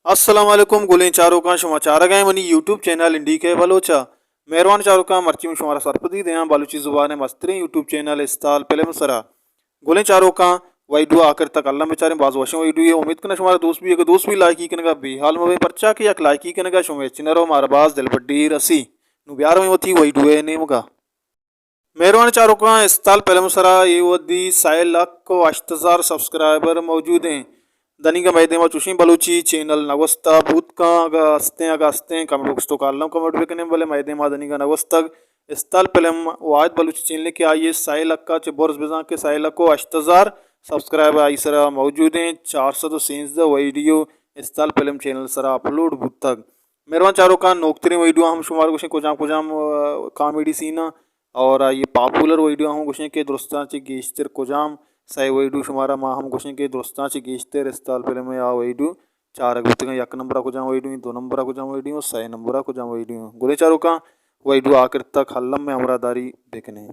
السلام علیکم گلیں چاروکاں، شما چارگ ءَ منی یوٹیوب چینل این ڈی کے بلوچ ءَ۔ مہروان چاروکاں، مرچی من شمارا سرپدی دیاں بلوچی زبان ءِ مستریں یوٹیوب چینل استال فلم سرا۔ گلیں چاروکاں، ویڈیو آخر تک الم بچاریں، باز وشیں ویڈیو یے، امید کناں شمارا دوست بی، اگر دوست بی لائکی کنگا بے حال مبیں، پرچا کہ یک لائکی کنگا شمے چنر و مارا باز دلبڈی رسی۔ نو بیار میں وتی ویڈیو نیمگا۔ مہروان چاروکاں، استال فلم سرا اے وھدی سئے لکھ و ہشت ہزار سبسکرائبر موجود ایں۔ دنیگا مئے دیما چوشیں بلوچی چینل نہ گوستا بوت کن، اگا ہستیں، اگا ہستیں کمنٹ باکس توکا الم کمنٹ بکنیں، بلے مئے دیما دنیگا نہ گوستگ۔ استال فلم واحد بلوچی چینل کہ آئی سئے لکھ چہ برز، بزاں کہ سئے لکھ و ہشت ہزار سبسکرائبر آئی سرا موجود ایں، چار سد و سینزدہ ویڈیو استال فلم چینل سرا اپلوڈ بوتگ۔ مہروان چاروکاں، نوکتریں ویڈیو ہم شمار گوشیں کجام کجام، آ، کامیڈی سین آں، اور آئی پاپولر ویڈیو ہم گوشیں کہ درستاں چہ گیشتر کجام سئے ویڈیو شمارا ما ہم گوشیں کہ درستاں چہ گیشتر استال فلم ءِ آ ویڈیو چارگ بوتگاں، یک نمبر ءَ کجام ویڈیو ایں، دو نمبر ءَ کجام ویڈیو ایں، سئے نمبر ءَ کجام ویڈیو ایں۔ گلیں چاروکاں، ویڈیو آخر تک الم ءِ ہمراہ داری بکنیں۔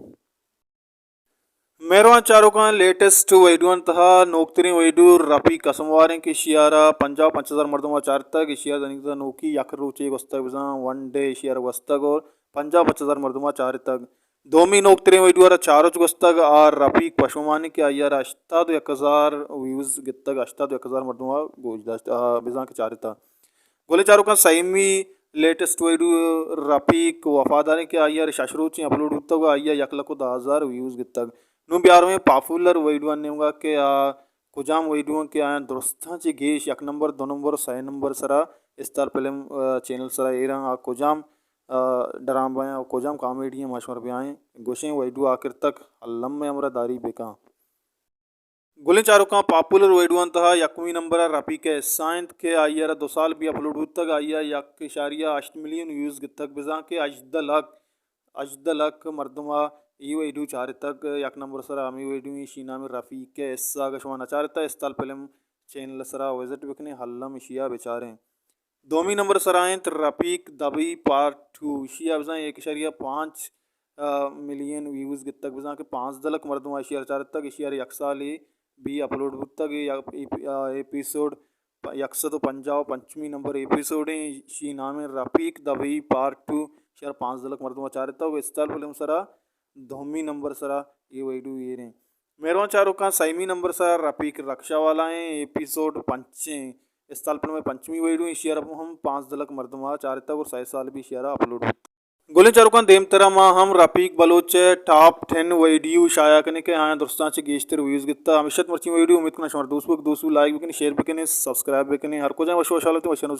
مہروان چاروکاں، لیٹسٹ ویڈیوانی تہا نوکتریں ویڈیو رفیق قسم واریں کہ ایشی ءَ را پنجاہ پنچ ہزار مردم ءَ چارتگ، ایشی ءَ را دنیگا نوکی یک روچے گوستگ، بزاں ون ڈے ایشی ءَ را گوستگ اور پنجاہ پنچ ہزار مردم ءَ چارتگ۔ دومی نوکتریں ویڈیو ءَ را چار روچ گوستگ، آ رفیق پشومانی کہ آئی ءَ را ہشتاد و یک ہزار ویوز گتگ، ہشتاد و یک ہزار مردم ءَ گوش داشت، آ، بزاں کہ چارتگ۔ گلیں چاروکاں، سیمی لیٹسٹ ویڈیو رفیق وفاداریں کہ آئی ءَ را شش روچیں اپلوڈ بوتگ و آئی ءَ یک لکھ و دہ ہزار ویوز گتگ۔ نوں بیارویں پاپولر ویڈیو نیمگا کہ آ کجام ویڈیو کہ آیاں درستاں چہ گیش یک نمبر، دو نمبر و سئے نمبر سرا استال فلم، آ، چینل سرا ایراں، آ کجام، آ، ڈرامہ آں و کجام کامیڈی آں، ما شمارا بیائیں گوشیں، ویڈیو آخر تک الم ءِ ہمراہ داری بکن۔ گلیں چاروکاں، پاپولر ویڈیوانی تہا یکمی نمبر ءَ رفیق ءِ حصہ انت کہ آئی ءَ را دو سال بی اپلوڈ بوتگ، آئی ءَ یک اشاریہ ہشت ملین ویوز گتگ، بزاں کہ ہژدہ لکھ، ہژدہ لکھ مردم ءَ اے ویڈیو چارتگ۔ یک نمبر سرا ہمے ویڈیو، ایشی نام رفیق ءِ حصہ، اگہ شما نہ چارتہ استال فلم چینل سرا وزٹ بکنیں، الم ایشی ءَ بچاریں۔ دومی نمبر سرا انت رفیق دبئی پارٹ ٹو، ایشی ءَ بزاں یک اشاریہ پانچ، آ، ملین ویوز گتگ، بزاں کہ پانزدہ لکھ مردم ایشی ءَ چارتگ، ایشی ءَ یک سالے بی اپلوڈ بوتگ، اے، اے، آ، ایپیسوڈ پ-، یک سد و پنجاہ و پنچمی نمبر ایپیسوڈ ایں، ایشی نام رفیق دبئی پارٹ ٹو، ایشی ءَ پانزدہ لکھ مردم چارتگ و استال فلم سرا دومی نمبر سرا اے ویڈیو ایریں۔ مہروان چاروکاں، سیمی نمبر سرا رفیق رکشہ والا ایں، ایپیسوڈ پنچ ایں، استال فلم ءِ پنچمی ویڈیو، ایشی ءَ را ہم پانزدہ لکھ مردم ءَ چارتگ اور سئے سال بی ایشی ءَ را اپلوڈ بوت۔ گلیں چاروکاں، دیمترا ما ہم رفیق بلوچ ءِ ٹاپ ٹین ویڈیو شائع کنیں کہ آیاں درستاں چہ گیشتر ویوز گتہ۔ ہمیشہ مرچی ویڈیو، امید کناں شمارا دوست بوت، دوست بوت لائک بکنیں، شیئر بکنیں، سبسکرائب بکنیں، ہر کجا وش وشحال اتیں، وشان